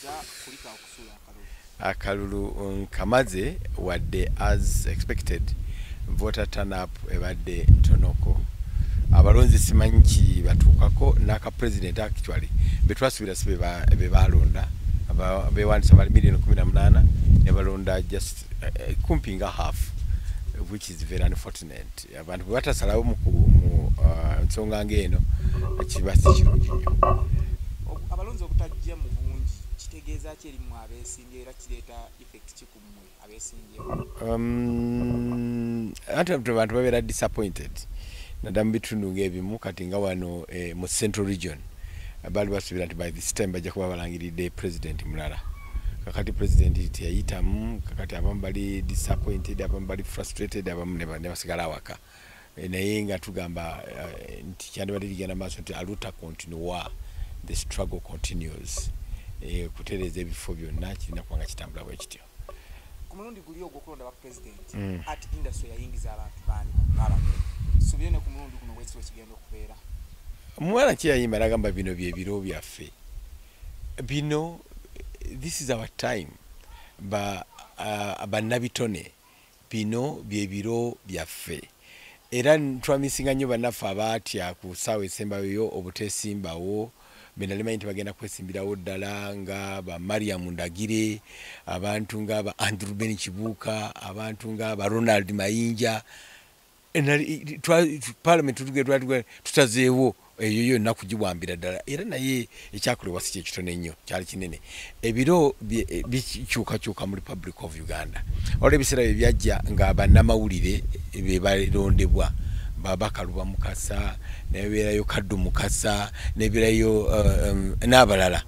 Kamaliriza kulika okusuula akalulu. Akalulu nkamaze, wadde as expected voter turn up ebadde ntonoko. Abalonzi simanyi ki batuukako n'aka president. Actually betwasuubira si be balonda. Bewandisa bali 18 million ne balonda just kumpi nga half, which is very unfortunate. Abantu bwe batasalawo mu nsonga ng'eno, kiba si kirungi nnyo. Abalonzi obutajja mu bungi kitegeeza ki eri mmwe abeesimbye, era kireeta effect ki ku mmwe abeesimbyewo? Anti abantu babeera disappointed, naddala mu bitundu ng'ebimu. Kati nga wano mu Central Region baali basuubira nti by this time bajja kuba balangiridde president mulala. Kakati president teyayitamu. Kakati abamu bali disappointed, abamu bali frustrated, abamu ne basigala awaka. Naye nga tugamba nti kyandibadde ligenda maaso nti a luta continua, the struggle continues. Kutereeza ebifo byonna kirina kuba nga kitambula bwe kityo. Ku mulundi guli ogw'okulonda ba president, art industry yayingiza abantu bangi mu parliament. Suubire ne ku mulundi guno bwekityo kigenda okubeera? Omwana kyeyayimba nagamba, bino bye biro byaffe bino, this is our time. Ba bannabitone, bino bye biro byaffe. Era twamisinga nnyo bannaffe abaatya ku ssaawa esembayo obuteesimbawo, benali manyi nti bagenda kwesimbirawo ddala, nga ba Mariam Ndagire, abantu nga ba Andrew Ben Kibuuka, abantu nga ba Ronald Mayinja. Parliament tutazeewo eyo yonna kugiwambira ddala. Era naye ekyakolebwa si kyekitono ennyo, kyali kinene. Ebiro bikyukakyuka mu Republic of Uganda. Waliwo ebiseera bye byajja nga bannamawulire be balondebwa, babakaluba Mukasa, nebeerayo Kaddu Mukasa, nebeerayo n'abalala,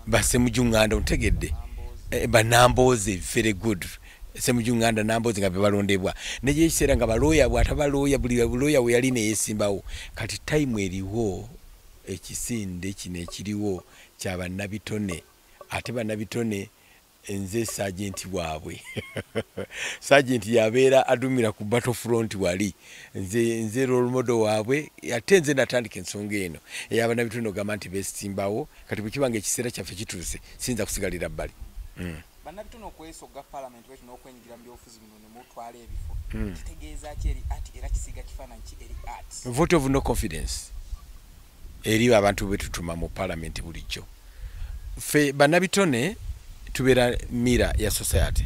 ba Ssemujju Nganda, otegedde, banambooze, very good, Ssemujju Nganda, Nambooze, nga bebalondebwa. Naye ekiseera nga balooya, bw'ataba looya, buli looya we yali neyesimbawo. Kati time eriwo, ekisinde kino ekiriwo kya bannabitone, ate bannabitone nze sergeant waabwe. Sergeant yabeera adumira ku battle front wali, nze role model waabwe. Ate nze natandika ensonga eno ey'abannabitone ogamba nti besimbawo. Kati bwe kiba nga ekiseera kyaffe kituuse, siyinza kusigalira bbali. Bannabitone okwesogga parliament bwetu n'okwenyigira mu byobufuzi bino ne mutwala ebifo, kitegeeza ki eri art, era kisiga kifaananyi ki eri art? Vote of no confidence eri abantu betutuma mu parliament. Bulijjo ffe bannabitone tubeera mirror ya society.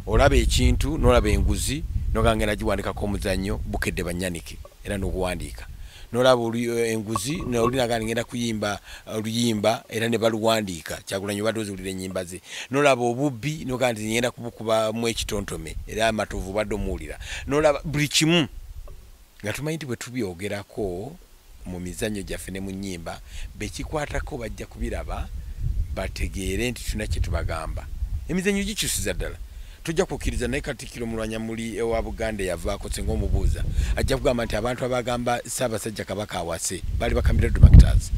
Olaba ekintu, nolaba enguzi, nogamba ngenda giwandikako omuzannyo, Bukedde banyanike, era n'oguwandiika. Nolaba enguzi, olinaga ngenda kuyimba oluyimba, era ne baluwandiika. Kyagulanyi obadde oziwulira ennyimba ze. Nolaba obubbi, nogamba nti ngenda kubukubamu ekitontome, era Amatovu obadde omuwulira. Nolaba buli kimu nga tumanyi nti bwe tubyogerako mu mizannyo gyaffe ne mu nnyimba, bekikwatako bajja kubiraba, bategeere nti tulina kye tubagamba. Emizannyo gikyusiza ddala, tojja kukkiriza. Naye Katikkiro Mulwanyamuli ewa Buganda yavaako, singa omubuuza ajja kugamba nti abantu abagamba Ssaabasajja Kabaka awase baali bakamira Actors.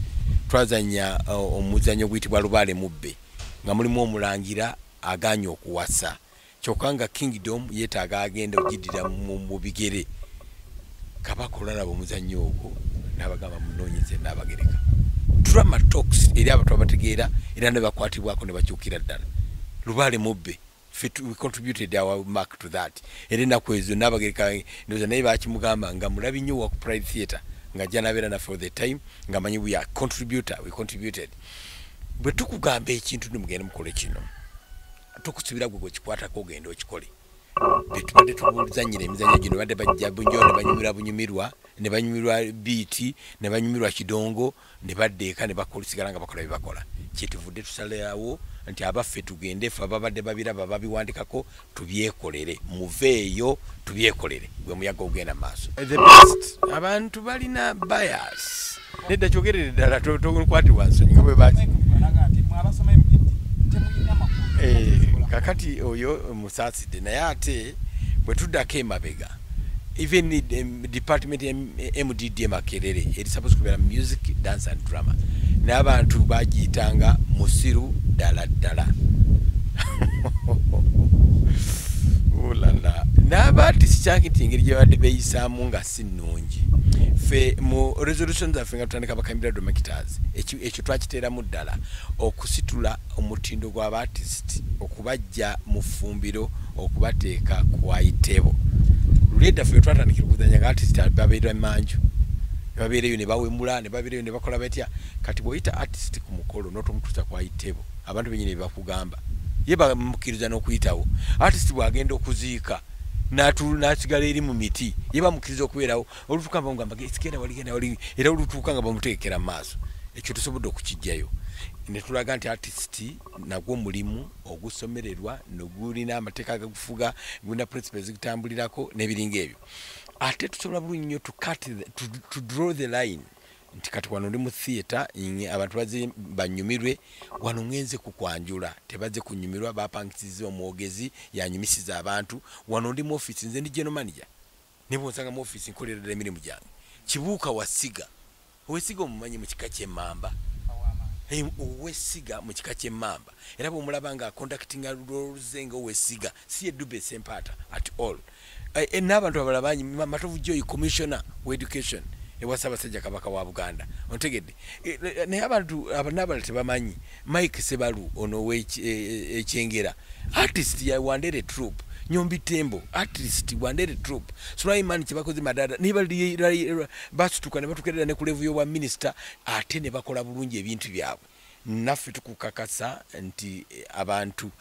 Twazanya omuzannyo oguyitibwa Lubaale Mubbe, nga mulimu omulangira aganye okuwasa, kyokka nga kingdom yeetaaga agenda ogiddira mu bigere. Kabaka olalaba omuzannyo ogwo n'abagamba, munoonyeze n'Abagereka. Drama talks eri abantu abategeera, era ne bakwatibwako ne bakyukira ddala. Lubaale Mubbe, we contributed our mark to that. Era ennaku ezo Naabagereka ndowooza naye bakimugamba nga mulabi nnyo wa ku Pride Theatre, nga ajja nabeera naffe all the time, nga manyi we are contributor, we contributed. Bwe tukugamba ekintu nimugende mukole kino, tukusubira gwe gwekikwatako ogende okikole. Betubadde tubuzanyira emizannyo gino, badde bajja bunjo ne banyumirwa bunyumirwa, ne banyumirwa biiti, ne banyumirwa kidongo, ne badda eka ne basigala nga bakola bye bakola. Kyetuvudde tusalawo nti abaffe tugende ffe ababadde babiraba babiwandikako tubyekolere, muveeyo tubyekolere, gwe muyaga ogenda mu maaso. The best, abantu balina bias. Nedda, kyogerere ddala, tokwatibwa nsonyi nga bwe baki. Kakati oyo musaasidde, naye ate bwe tuddako emabega, even department MDD Makerere eri supposed kubeera music, dance and drama, n'abantu bagiyitanga musiru ddala ddala. Olala n'abaartist kyange nti engeri gye babadde beeyisaamu nga si nnungi. Ffe mu resolution zaffe nga tutandika Bakambira Marketers, ekyo twakiteeramu ddala okusitula omutindo gw'abaartist, okubajja mu ffumbiro, okubateeka ku high table. Luli edda ffe twatandikira okuzannya nga artist babeera manju, ne babeereyo ne bawemula, ne babeereyo ne bakola batya. Kati bw'oyita artist ku mukolo n'otomutuusa ku high table, abantu bennyini bye bakugamba, ye bamukkiriza n'okuyitawo. Artist bw'agenda okuziika n'asigala eri mu miti, ye bamukkiriza okubeerawo. Olutuuka nga bamugamba genda wali, genda wali, era olutuuka nga bamutegekera mu maaso. Ekyo tusobodde okukiggyayo ne tulaga nti artist nagwo mulimu ogusomererwa, negulina amateeka agagufuga, gulina principles zigutambulirako n'ebiringa ebyo. Ate tusobola bulungi nnyo to draw the line nti kati wano ndi mu theatre, abantu bazze banyumirwe, wano ngenze kukwanjula, tebazze kunyumirwa, bapangisiza omwogezi yanyumisiza abantu. Wano ndi mu office, nze ndi general manager, ne bwonsanga mu office nkolera ddala emirimu gyange. Kibuuka wasiga, owesiga omumanyi mu kika ky'emmamba, owesiga mu kika ky'emmamba, era bw'omulaba nga conducting roles nga owesiga, si ye Dube Sempaata at all. N'abantu abalala bangi, Matovu Joy, commissioner wa education ewa Ssaabasajja Kabaka wa Buganda, ontegedde? Naye abantu n'abalala tebamanyi. Mike Sebalu ono ow'Ekyengera, artist ya Wandere Troupe. Nyombi Tembo, artist Wandere Troupe. Sulaiman Kyebakoze Madada, ne basituka ne batuuka ne ku level y'obwa minisita, ate ne bakola bulungi ebintu byabwe. Naffe tukukakasa nti abantu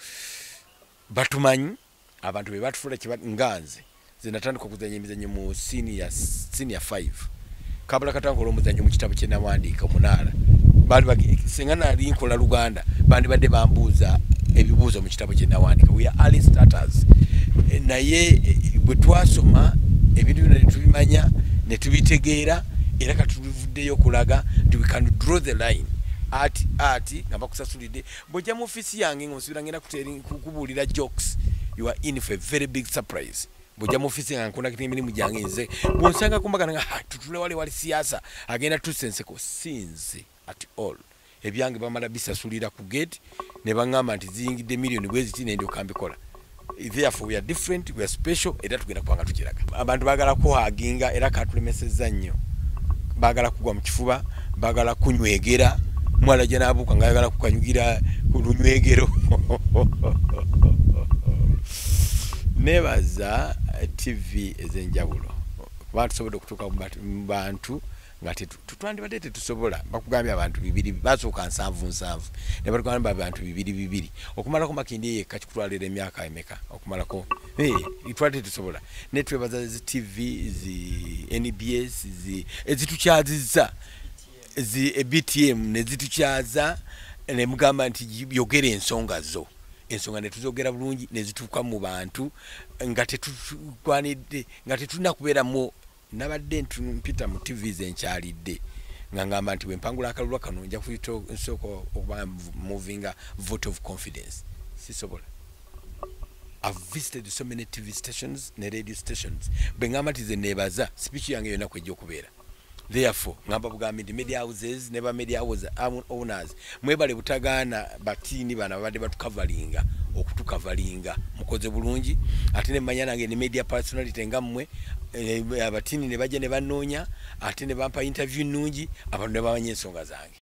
batumanyi, abantu be batufuula nga nze natandika okuzannya emizannyo mu senior 5. Kabula katankola omuzannyo mu kitabo kye nawandiika Omunaala. Singa nali nkola Luganda, bandibadde bambuuza ebibuuzo mu kitabo kye nawandiika. We are early starters, naye bwe twasoma ebintu bino ne tubimanya ne tubitegeera, era kati tubivuddeyo okulaga nti we can draw the line ati ati nga bakusasulidde. Bw'ojja mu ofiisi yange nga osubira ngenda kubuulira jokes, you are in for a very big surprise. Bw'ojja mu ofiisi nga nconductinga emirimu gyange, nze bw'onsanga kumbagana nga tutule wali wali siasa agenda tusenseko, sinze at all. Ebyange bamala bisasulira ku gate ne baŋŋamba nti ziyingidde miliyoni bwe ziti, nendyoka mbikola. Therefore we are different, we are special, era tugenda kuba nga tukiraga. Abantu baagala kuhaginga, era katulemesezza nnyo. Baagala kugwa mu kifuba, baagala kunywegera. Mwala gye naabuuka nga ayagala kukanyugira ku lunywegero. Nebaza TV ez'enjawulo kuba tusobodde okutuuka mu bantu nga twandibadde tetusobola. Bakugambye abantu bibiri basooka nsanvu nsanvu, ne batugamba abantu bibiri bibiri. Okumalako Makindye yekka kikutwalira emyaka emeka okumalako? Twali tetusobola. Ne twebaza zi TV, zi NBS, zi ezitukyazizza, zi BTM, ne zitukyaza ne mugamba nti yogera ensonga zo. Ensonga ne tuzogera bulungi ne zituuka mu bantu nga tetukwanidde, nga tetulina kubeeramu. Nabadde mpita mu TV zenkyalidde nga ngamba nti bwe mpangula akalulu kano nja kuyita nsooka okuba movinga vote of confidence. Sisobola. I've visited so many TV stations ne radio stations. Bwe ngamba nti ze neebaza, speech yange yonna kwejja okubeera. Therefore ngamba bugambi nti media houses ne ba media house owners, mwebale butagaana batiini bano abadde batukavalinga okutukavalinga, mukoze bulungi. Ate ne mmanya nange ne media personality nga mmwe, abatiini ne bajja ne bannoonya, ate ne bampa interview nnungi, abantu ne bamanya ensonga zange.